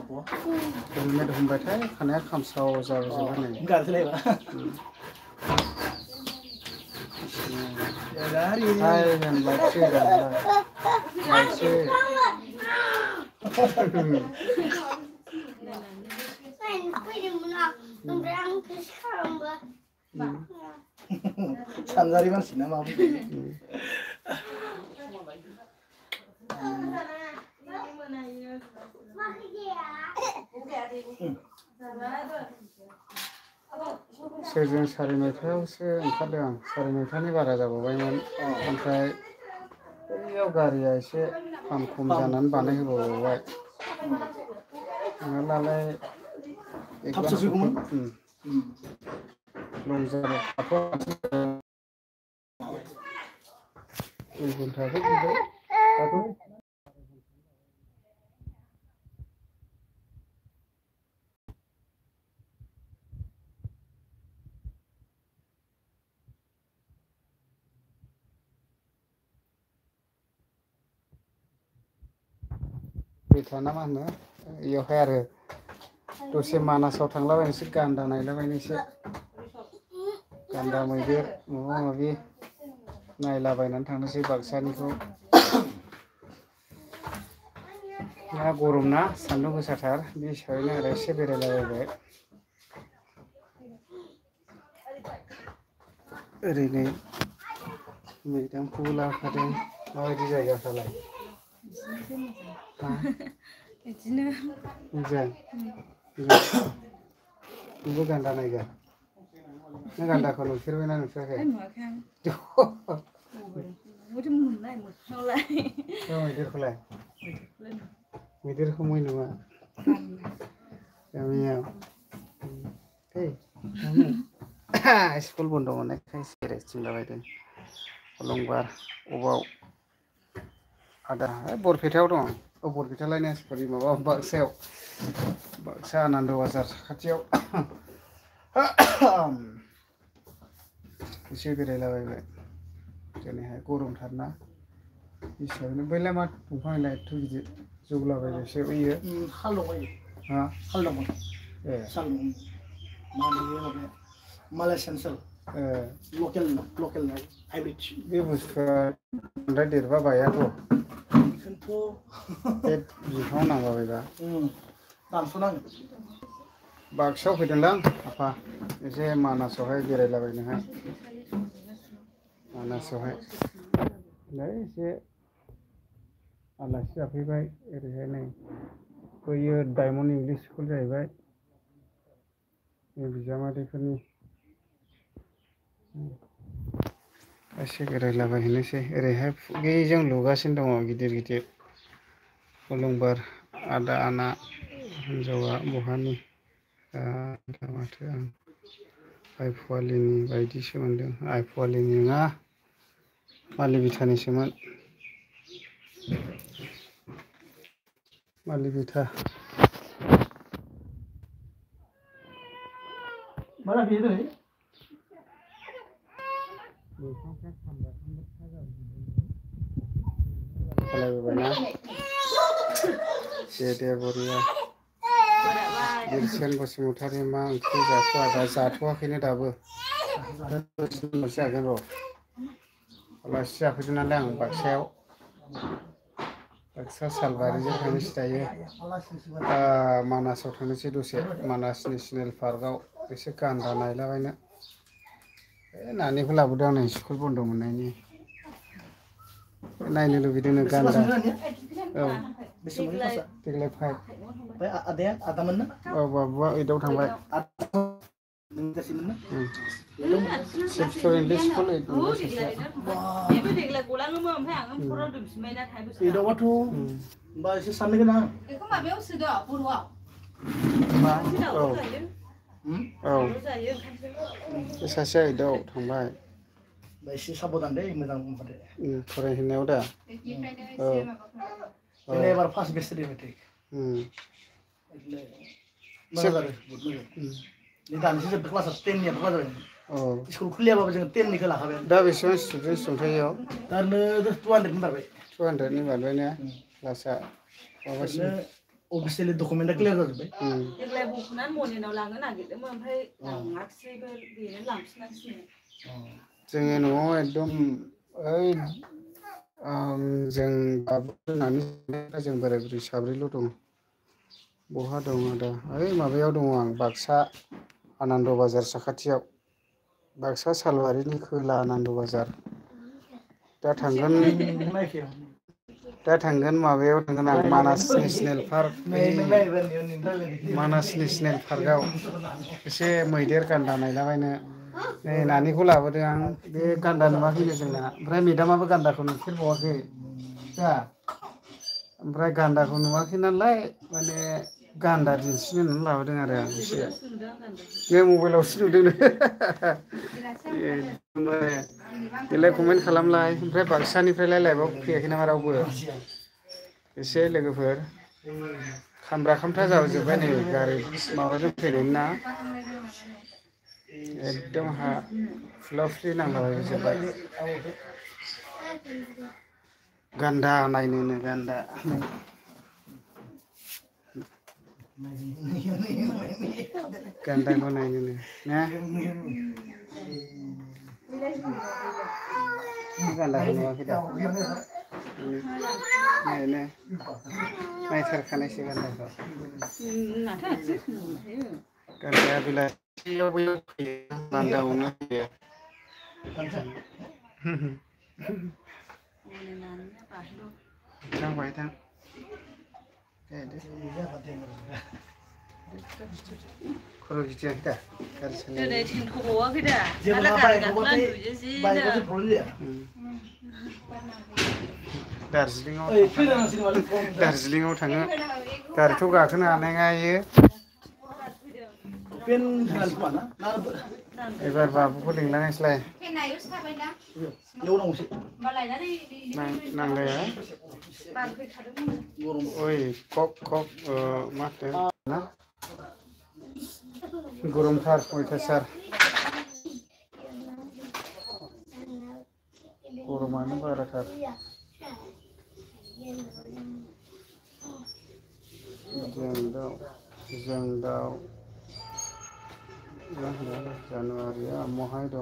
Apa? Helmet हमबाथाय खानाया खामसाव जाजोबो नै गारसैलायबा Hai होनबाय गायसै सानजारि मानसि ना मा सोरजों 9:30आवसो ओंखारदों आं 9:30नि बारा जाबावबायमोन ओमफ्राय बैयाव गारिया एसे खम जानानै बानायहोबावबाय नङाब्लालाय थाब सफैगौमोन लं जार्नि बेथाना मा होनो इयावहाय आरो दसे मानासाव थांलाबायनोसै गान्दा नायलाबायनोसै गान्दा मैदेर माबा माबि नायलाबायनानै थांनोसै बाक्सानिखौ दा गरम ना सान्दुं गोसाथार बे हिसाबैनो आरो एसे बेरायलाबायबाय ओरैनो मैदामखौबो लाफादों माबायदि जायगाफ्रालाय बिदिनो मोजां नोंबो गान्दा नायगोन नों गान्दाखौ नुफेरबायना नुफेराखै मैदेरखौलाय मैदेरखौ मै नङा गामियाव स्कुल बन्द मोननायखाय बेरायथिंलाबायदों अलंबार अबाव आदा बरपेटायाव दं बरपेटालायनो सरि माबा बाक्सायाव बाक्सा आनन्द बाजार खाथियाव एसे बेरायलाबायबाय दिनैहाय गरमथारना हिसाबैनो बैलाय मा दंफांलाय एथ' गिदिर जौलाबायबायसो बैयो हाल दंबायो हा हाल दंमोन ए साल मा होनो मालयसियान साल लकेल हाइब्रिद बे बुस्थुआ बांद्राय देरबा बायाथ' बे बिफाङाव नांलाबायबा दानस'नांगोन बाक्सायाव फैदोंलां आफा एसे मानासावहाय बेरायलाबायनोहाय मानासावहाय एसे आलासि जाफैबाय ओरैहाय नै बैयो डायमन्ड इंलिश स्कुल जाहैबाय बिजामादैफोरनि एसे बेरायलाबायहैनोसै ओरैहाय फुगैजों लुगासिनो दङ गिदिर गिदिर अलंबार आदा आना हिन्जावा बहानि माथो आं आइ फुवालिनि बायदिसो मोनदों आइ फुवालिनि नङा मालि बिथानिसोमोन मालि बिथा मा जाखो दिनै दे बरिया बिरसेन बसुमतारी मा ओंख्रि जाखो आदा जाथ'वाखैनो दाबो जागोन र' आलासि जाफैदों नालाय आं बाक्सायाव बाक्सा सालबारिजों थांनोसै दायो मानासाव थांनोसै दसे मानास नेसनेल पार्कआव एसे गान्दा नायलाबायनो नानिखौ लाबोदों आं नै स्कुल बन्द मोननायनि नायनो लुबैदों गान्दा औ देग्लाय 5 आदाया आदामोन ना औ बाबुआ 8आव थांबाय इंलिश स्कुल 8 मोनबाय सासेया एदावबाथ' होमबा एसे साननो गोनां बेखौ माबायाव सोदो बर'आव औ सासेया 8आव थांबाय एसे साबधान दै मोजां फरायहैनायाव दा औ एबार फार्स्ट बेस्ट मेट्रिक मोजां जादों दानिसो जोबदों क्लास 10 नियाथ' क्लास जाबाय स्कुल खुलियाबाबो जों 10 निखौ लाखाबाय दा बेसेबां स्टुडेन्टस दंथाय इयाव दा 200 नि बारबाय 200 नि बारबाय ने क्लासा माबासिम अफिसियेलि डकुमेन्टआ क्लियार जाजोब्बाय देग्लाय बख'नानै मनिनाव लांनो नागिरदोंमोन ओमफ्राय लाङाखिसैबो बेनो लांफिनांसिगोन जोङो न'आव एकदम ओइ जों बाबु होननानै जों बोराय बुरै साब्रैल' दं बहा दं आदा ओइ माबायाव दङ आं बाक्सा आनन्द बाजार साखाथियाव बाक्सा सालबारिनि खोला आनन्द बाजार दा थांगोन माबायाव थांगोन आं मानास नेसनेल पार्क मानास नेसनेल पार्कआव एसे मैदेर गान्दा नायलाबायनो नै नानिखौ लाबोदों आं बे गान्दा नुवाखैनो जोंना ओमफ्राय मेदामाबो गान्दाखौ नुफेरबावाखै दा ओमफ्राय गान्दाखौ नुवाखै नालाय माने गान्दा दिन्थिनो होननानै लाबोदों आरो आं एसे बे मबाइलावसो नुदों बेलाय कमेन्ट खालामलाय ओमफ्राय बाक्सानिफ्रायलाय लाइभआव फैयाखै नामा रावबो एसे लोगोफोर खामब्रा खामथा जाबोजोब्बाय नै गारि माबाजों फैनायनि ना एकदम हा फुला फुलि नांलाबायजोब्बाय गान्दा नायनोनो गान्दा गान्दाखौ नायनोनो ना गान्दाखौ नुवाखै दा नायनो नायथारखानायसो गान्दाखौ गान्दाया बेलासियाव बैयाव फैयो गान्दा हमनो फैयो थां बाहाय थां खर' गिदिङाखै दा गारि दिनै टेन्टखौ बावाखै दा जेबो नङा बाइकआवसो प्रब्लेम जाया दार्जिलिंआव थाङो गारिथ' गाखोनो हानाय नङा इयो एबार बाबुखौ लिंलांनोसैलाय नांलाया ओइ कक मा होनो ना गरमथार अयथासार गरमानो बाराथार जों दाउ जानुवारिया महाय दं